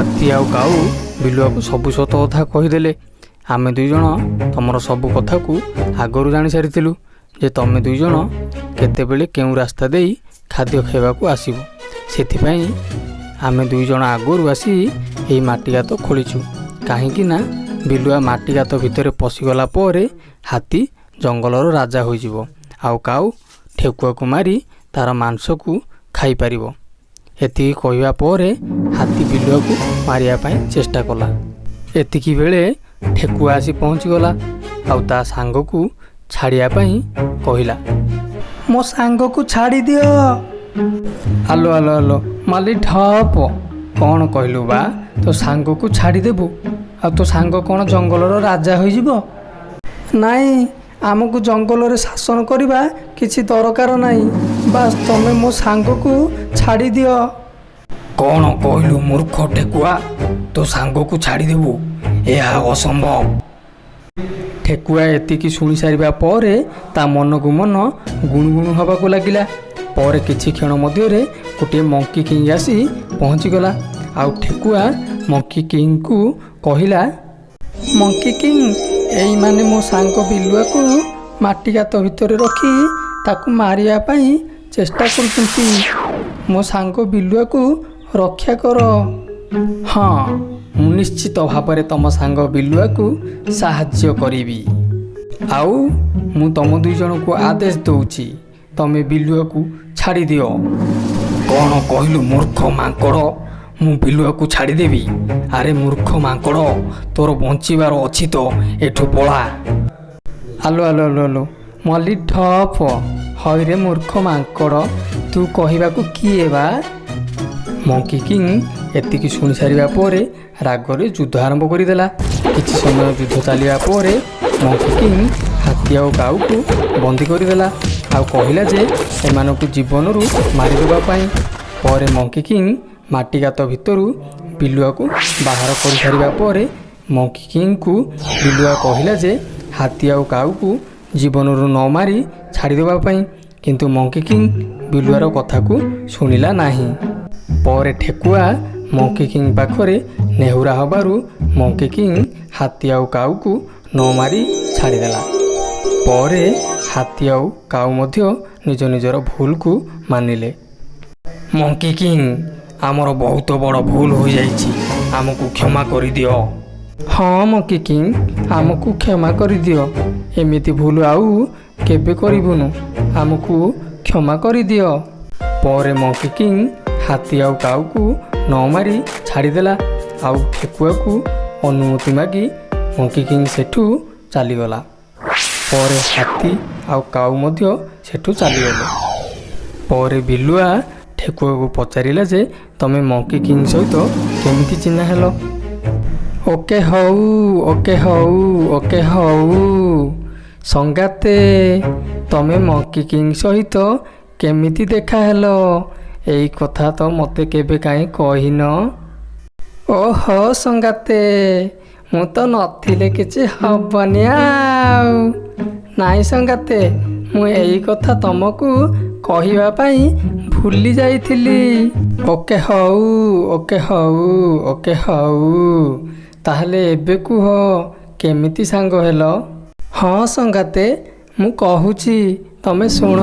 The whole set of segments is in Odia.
ହାତୀ ଆଉ କାଉ ବିଲୁଆକୁ ସବୁ ସତ କଥା କହିଦେଲେ। ଆମେ ଦୁଇ ଜଣ ତମର ସବୁ କଥାକୁ ଆଗରୁ ଜାଣିସାରିଥିଲୁ ଯେ ତମେ ଦୁଇ ଜଣ କେତେବେଳେ କେଉଁ ରାସ୍ତା ଦେଇ ଖାଦ୍ୟ ଖାଇବାକୁ ଆସିବ। ସେଥିପାଇଁ ଆମେ ଦୁଇ ଜଣ ଆଗରୁ ଆସି ଏହି ମାଟି ଗାତ ଖୋଳିଛୁ। କାହିଁକି ନା ବିଲୁଆ ମାଟି ଗାତ ଭିତରେ ପଶିଗଲା ପରେ ହାତୀ ଜଙ୍ଗଲର ରାଜା ହୋଇଯିବ ଆଉ କାଉ ଠେକୁଆକୁ ମାରି ତାର ମାଂସକୁ ଖାଇପାରିବ। ଏତିକି କହିବା ପରେ ହାତୀ ବିଲୁଆକୁ ମାରିବା ପାଇଁ ଚେଷ୍ଟା କଲା। ଏତିକି ବେଳେ ଠେକୁଆ ଆସି ପହଞ୍ଚିଗଲା ଆଉ ତା ସାଙ୍ଗକୁ ଛାଡ଼ିବା ପାଇଁ କହିଲା, ମୋ ସାଙ୍ଗକୁ ଛାଡ଼ିଦିଅ। ଆଲୋ ଆଲୋ ଆଲୋ ମାଲି ଠପ, କ'ଣ କହିଲୁ ବା? ତୋ ସାଙ୍ଗକୁ ଛାଡ଼ିଦେବୁ ଆଉ ତୋ ସାଙ୍ଗ କ'ଣ ଜଙ୍ଗଲର ରାଜା ହୋଇଯିବ? ନାଇଁ, ଆମକୁ ଜଙ୍ଗଲରେ ଶାସନ କରିବା କିଛି ଦରକାର ନାହିଁ। ବାସ୍, ତମେ ମୋ ସାଙ୍ଗକୁ ଛାଡ଼ିଦିଅ। କ'ଣ କହିଲୁ ମୂର୍ଖ ଠେକୁଆ? ତୋ ସାଙ୍ଗକୁ ଛାଡ଼ିଦେବୁ? ଏହା ଅସମ୍ଭବ। ଠେକୁଆ ଏତିକି ଶୁଣି ସାରିବା ପରେ ତା ମନକୁ ମନ ଗୁଣୁଗୁଣୁ ହେବାକୁ ଲାଗିଲା। ପରେ କିଛି କ୍ଷଣ ମଧ୍ୟରେ ଗୋଟିଏ ମଙ୍କି କିଙ୍ଗ ଆସି ପହଞ୍ଚିଗଲା ଆଉ ଠେକୁଆ ମଙ୍କି କିଙ୍ଗକୁ କହିଲା, ମଙ୍କି କିଙ୍ଗ, ଏଇମାନେ ମୋ ସାଙ୍ଗ ବିଲୁଆକୁ ମାଟି ଗାତ ଭିତରେ ରଖି ତାକୁ ମାରିବା ପାଇଁ ଚେଷ୍ଟା କରୁଛନ୍ତି। ମୋ ସାଙ୍ଗ ବିଲୁଆକୁ ରକ୍ଷା କର। ହଁ, ମୁଁ ନିଶ୍ଚିତ ଭାବରେ ତମ ସାଙ୍ଗ ବିଲୁଆକୁ ସାହାଯ୍ୟ କରିବି। ଆଉ ମୁଁ ତମ ଦୁଇ ଜଣଙ୍କୁ ଆଦେଶ ଦେଉଛି, ତମେ ବିଲୁଆକୁ ଛାଡ଼ିଦିଅ। କ'ଣ କହିଲୁ ମୂର୍ଖ ମାଙ୍କଡ଼? ମୁଁ ବିଲୁଆକୁ ଛାଡ଼ିଦେବି? ଆରେ ମୂର୍ଖ ମାଙ୍କଡ଼, ତୋର ବଞ୍ଚିବାର ଅଛି ତ ଏଠୁ ପଳା। ଆଲୋ ଆଲୋ ଆଲୋ ଆଲୋ ମଲି ଠପ, ହଇରେ ମୂର୍ଖ ମାଙ୍କଡ଼, ତୁ କହିବାକୁ କିଏ ବା? ମଙ୍କି କିଙ୍ଗ ଏତିକି ଶୁଣି ସାରିବା ପରେ ରାଗରେ ଯୁଦ୍ଧ ଆରମ୍ଭ କରିଦେଲା। କିଛି ସମୟ ଯୁଦ୍ଧ ଚାଲିବା ପରେ ମଙ୍କି କିଙ୍ଗ ହାତୀ ଆଉ କାଉକୁ ବନ୍ଦୀ କରିଦେଲା ଆଉ କହିଲା ଯେ ଏମାନଙ୍କୁ ଜୀବନରୁ ମାରିଦେବା ପାଇଁ। ପରେ ମଙ୍କି କିଙ୍ଗ ମାଟି ଗାତ ଭିତରୁ ବିଲୁଆକୁ ବାହାର କରିସାରିବା ପରେ ମଙ୍କି କିଙ୍ଗକୁ ବିଲୁଆ କହିଲା ଯେ ହାତୀ ଆଉ କାଉକୁ ଜୀବନରୁ ନ ମାରି ଛାଡ଼ିଦେବା ପାଇଁ। କିନ୍ତୁ ମଙ୍କି କିଙ୍ଗ ବିଲୁଆର କଥାକୁ ଶୁଣିଲା ନାହିଁ। ପରେ ଠେକୁଆ ମଙ୍କି କିଙ୍ଗ ପାଖରେ ନେହୁରା ହେବାରୁ ମଙ୍କି କିଙ୍ଗ ହାତୀ ଆଉ କାଉକୁ ନ ମାରି ଛାଡ଼ିଦେଲା। ପରେ ହାତୀ ଆଉ କାଉ ମଧ୍ୟ ନିଜ ନିଜର ଭୁଲକୁ ମାନିଲେ। ମଙ୍କି କିଙ୍ଗ, ଆମର ବହୁତ ବଡ଼ ଭୁଲ ହୋଇଯାଇଛି, ଆମକୁ କ୍ଷମା କରିଦିଅ। ହଁ ମଙ୍କି କିଙ୍ଗ, ଆମକୁ କ୍ଷମା କରିଦିଅ। ଏମିତି ଭୁଲ ଆଉ କେବେ କରିବୁନୁ। ଆମକୁ କ୍ଷମା କରିଦିଅ। ପରେ ମଙ୍କି କିଙ୍ଗ ହାତୀ ଆଉ କାଉକୁ ନ ମାରି ଛାଡ଼ିଦେଲା ଆଉ ଠେକୁଆକୁ ଅନୁମତି ମାଗି ମଙ୍କି କିଙ୍ଗ ସେଠୁ ଚାଲିଗଲା। ପରେ ହାତୀ ଆଉ କାଉ ମଧ୍ୟ ସେଠୁ ଚାଲିଗଲେ। ପରେ ବିଲୁଆ ଠେକୁଆକୁ ପଚାରିଲା ଯେ ତମେ ମଙ୍କି କିଙ୍ଗ ସହିତ କେମିତି ଚିହ୍ନା ହେଲ? ଓକେ ହଉ, ଓକେ ହଉ, ଓକେ ହଉ। ସଙ୍ଗାତେ, ତମେ ମଙ୍କି କିଙ୍ଗ ସହିତ କେମିତି ଦେଖାହେଲ? ଏଇ କଥା ତ ମୋତେ କେବେ କାହିଁ କହିନ। ଓହୋ ସଙ୍ଗାତେ, ମୁଁ ତ ନଥିଲେ କିଛି ହବନି ଆଉ। ନାଇଁ ସଙ୍ଗାତେ, ମୁଁ ଏଇ କଥା ତମକୁ କହିବା ପାଇଁ ଭୁଲି ଯାଇଥିଲି। ଓକେ ହଉ, ଓକେ ହଉ, ଓକେ ହଉ। ତାହେଲେ ଏବେ କୁହ, କେମିତି ସାଙ୍ଗ ହେଲ? ହଁ ସଙ୍ଗାତେ, ମୁଁ କହୁଛି, ତମେ ଶୁଣ।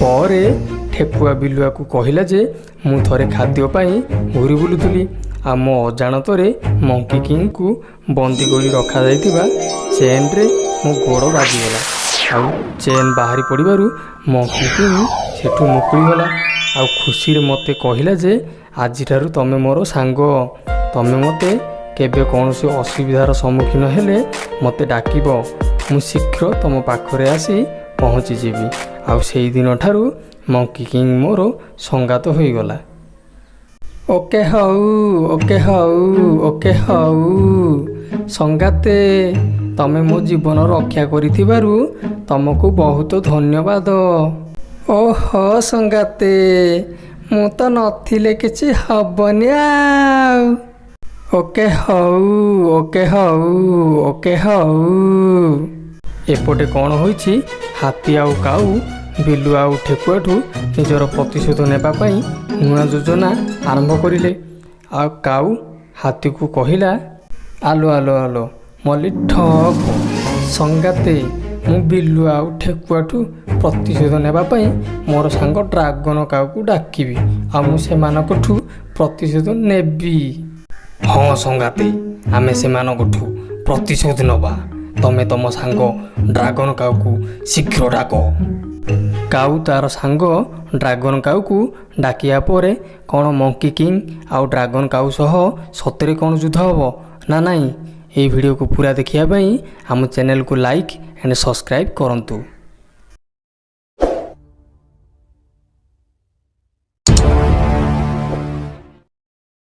ପରେ ଠେକୁଆ ବିଲୁଆକୁ କହିଲା ଯେ ମୁଁ ଥରେ ଖାଦ୍ୟ ପାଇଁ ଘୁରି ବୁଲୁଥିଲି ଆଉ ମୋ ଅଜାଣତରେ ମଙ୍କି କିଙ୍ଗକୁ ବନ୍ଦୀ କରି ରଖାଯାଇଥିବା ଚେନ୍ରେ ମୋ ଗୋଡ଼ ବାଜିଗଲା ଆଉ ଚେନ୍ ବାହାରି ପଡ଼ିବାରୁ ମଙ୍କି କିଙ୍ଗ ସେଠୁ ମୁକୁଳିଗଲା ଆଉ ଖୁସିରେ ମୋତେ କହିଲା ଯେ ଆଜିଠାରୁ ତମେ ମୋର ସାଙ୍ଗ। ତମେ ମୋତେ କେବେ କୌଣସି ଅସୁବିଧାର ସମ୍ମୁଖୀନ ହେଲେ ମୋତେ ଡାକିବ, ମୁଁ ଶୀଘ୍ର ତମ ପାଖରେ ଆସି ପହଞ୍ଚିଯିବି। ଆଉ ସେଇଦିନଠାରୁ ମଙ୍କି କିଙ୍ଗ ମୋର ସଙ୍ଗାତ ହୋଇଗଲା। ଓକେ ହଉ, ଓକେ ହଉ, ଓକେ ହଉ। ସଙ୍ଗାତେ, ତମେ ମୋ ଜୀବନ ରକ୍ଷା କରିଥିବାରୁ ତମକୁ ବହୁତ ଧନ୍ୟବାଦ। ଓହୋ ସଙ୍ଗାତେ, ମୁଁ ତ ନଥିଲେ କିଛି ହବନି ଆଉ। ଓକେ ହଉ, ଓକେ ହଉ, ଓକେ ହଉ। ଏପଟେ କ'ଣ ହୋଇଛି, ହାତୀ ଆଉ କାଉ ବିଲୁଆ ଆଉ ଠେକୁଆଠୁ ନିଜର ପ୍ରତିଶୋଧ ନେବା ପାଇଁ ନୂଆ ଯୋଜନା ଆରମ୍ଭ କରିଲେ। ଆଉ କାଉ ହାତୀକୁ କହିଲା, "ଆଲୋ ଆଲୋ ଆଲୋ, ମଲି ଠକ୍ ସଙ୍ଗାତେ, ମୁଁ ବିଲୁଆ ଆଉ ଠେକୁଆଠୁ ପ୍ରତିଶୋଧ ନେବା ପାଇଁ ମୋର ସାଙ୍ଗ ଡ୍ରାଗନ କାଉକୁ ଡାକିବି ଆଉ ମୁଁ ସେମାନଙ୍କଠୁ ପ୍ରତିଶୋଧ ନେବି।" ହଁ ସଙ୍ଗାତେ, ଆମେ ସେମାନଙ୍କଠୁ ପ୍ରତିଶୋଧ ନେବା। ତମେ ତମ ସାଙ୍ଗ ଡ୍ରାଗନ କାଉକୁ ଶୀଘ୍ର ଡାକ। କାଉ ତାର ସାଙ୍ଗ ଡ୍ରାଗନ କାଉକୁ ଡାକିବା ପରେ କ'ଣ ମଙ୍କି କିଙ୍ଗ ଆଉ ଡ୍ରାଗନ କାଉ ସହ ସତରେ କ'ଣ ଯୁଦ୍ଧ ହେବ ନା ନାହିଁ? ଏହି ଭିଡ଼ିଓକୁ ପୁରା ଦେଖିବା ପାଇଁ ଆମ ଚ୍ୟାନେଲକୁ ଲାଇକ୍ ଆଣ୍ଡ ସବସ୍କ୍ରାଇବ୍ କରନ୍ତୁ।